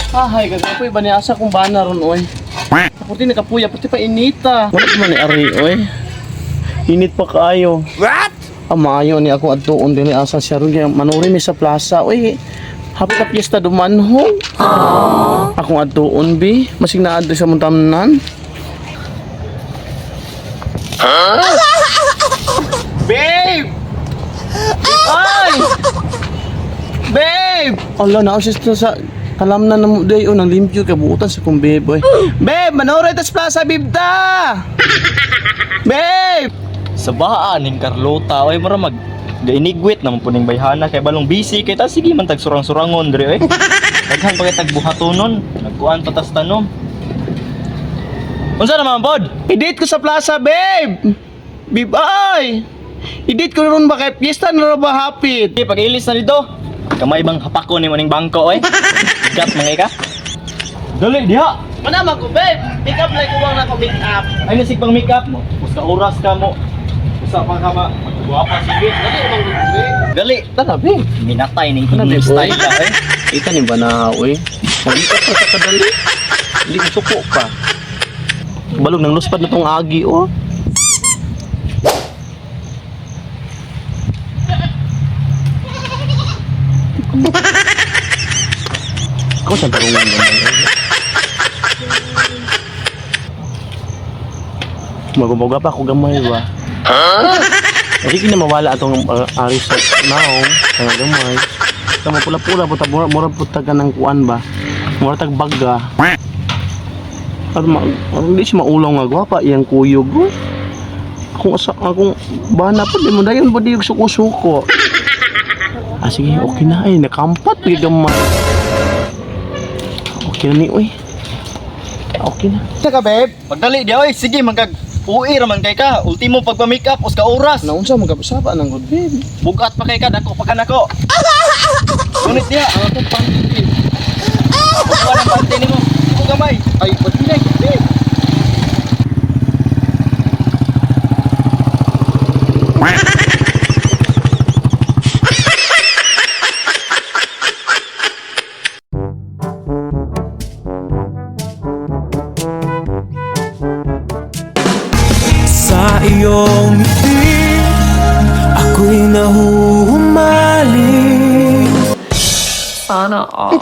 Ahay, kagapoy ba niya asa kung bana ron oy. Puti nakapuya, puti pa inita. Wala pa man ni ari oy. Init pa kaayo. What? Ah, maayo ni ako adtuon dinhi asa siya ron kay manuri mi sa plaza. Oy, happy ka piyesta dumanhong. Akong adtuon bi, masig naa diri sa muntamnan. Babe! Ay! Babe! Ala, naa siya sa kalamnan na mo day oh, nang limpyo kay buutan sa kong babe oy. Babe, manuri tas plaza bibta. Babe! Sa baan ning Carlota oy, mura mag gainigwit naman po ning bayhana kay balong busy kay ta sige man tag surang-surangon diri oy. Daghan pa kay tag buhatonon, nagkuan pa tas tanom. Unsa naman pod? I-date ko sa plaza, babe! Babe, ay! I-date ko ron ba kay piyesta na ra ba hapit? Sige, pag-ilis na dito. Kamay bang hapako ni maning bangko oy. Gat mga ka. Dali diha. Manama ko, babe! Pick up like uwang na ko make up. Ay nasig pang makeup mo. Usa oras ka mo. Usa pa ka ma. Magguwapa sige. Dali umang babe. Dali. Tara, babe. Minatay ning Ano, English babe, style ka oy. Ita ni ba na, uy? Mag-ikot pa sa kadali. Hindi ko suko pa. Balog nang luspad na tong agi, oh. Ako sa tarungan gamay. Maguboga pa ako gamay ba? Hindi kina mawala atong ari sa naong ang gamay. Tama pula-pula po ta mura, mura po ta ng kuan ba. Mura tag baga. At ma, hindi siya maulaw nga gwapa iyang kuyog. Oh. Akong asa akong bana po di mo dayon po di yung suko-suko. Ah sige, okay na ay nakampat gyud gamay. Okay na ni oy. Okay na. Taka babe. Pagdali diha oy, sige man kag uwi ra man kay ka. Ultimo pagpa-makeup usa ka oras. Naunsa mo kapsaba nang good babe. Bugat pa kay ka, dako pa ka nako. Ngunit diha, Ang akong panty babe. kuha ng panty nimo. Mo gamay. Ay, ba't hindi babe? Sa iyong ngiti, ako'y nahuhumaling. Sana all.